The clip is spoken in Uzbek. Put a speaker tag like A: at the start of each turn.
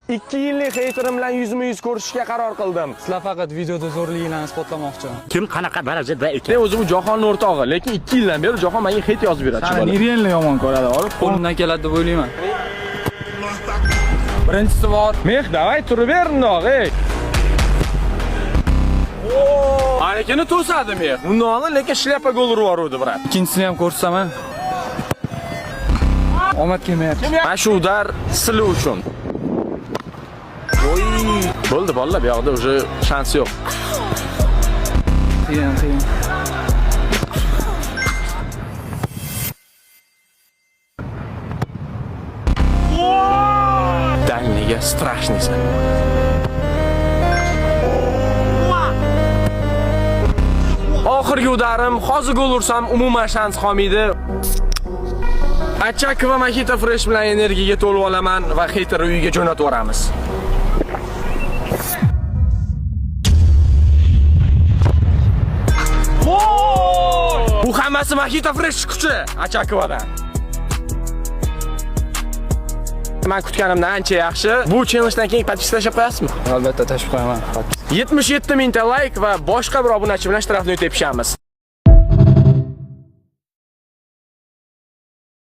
A: 2 yillik heyterim bilan yuzma-yuz ko'rishishga qaror qildim.
B: Sizlar faqat videoda zo'rliginglarni isbotlamoqchi.
C: Kim qanaqa darajada ekan?
A: Men o'zim Jahonni o'rtog'i, lekin 2 yildan beri Jahon menga heyt yozib beradi shu
B: Sani
A: bola.
B: нереально yomon ko'radi, olib. Qo'limdan keladi deb o'ylayman. Birinchisi bor.
A: Meh, давай turib ber undoq, ey. Anikini to'sadi meh. Undan oldin lekin шляпа gol urib yuboruvdi, брат.
B: Ikkinchisini ham ko'rsataman. Omad kelmayapti.
A: Mana shu удар sizlar uchun. Oy, bo'ldi bolalar, bu yoqda уже shans yo'q.
B: Qiyin, qiyin.
A: Дальний ga страшный san. Oxirgi удар im, hozir gol ursam umuman shans qolmaydi. Achakova Mojito Fresh bilan energiyaga to'lib olaman va heyter uyiga jo'natib yuboramiz. Bu hammasi Mojito Fresh kuchi Achakovadan. Men kutganimdan ancha yaxshi. Bu challengedan keyin подписка tashlab qo'yasizmi?
B: Albatta tashlab qo'yaman.
A: 77 mingta like va boshqa bir obunachi bilan штрафной tepishamiz.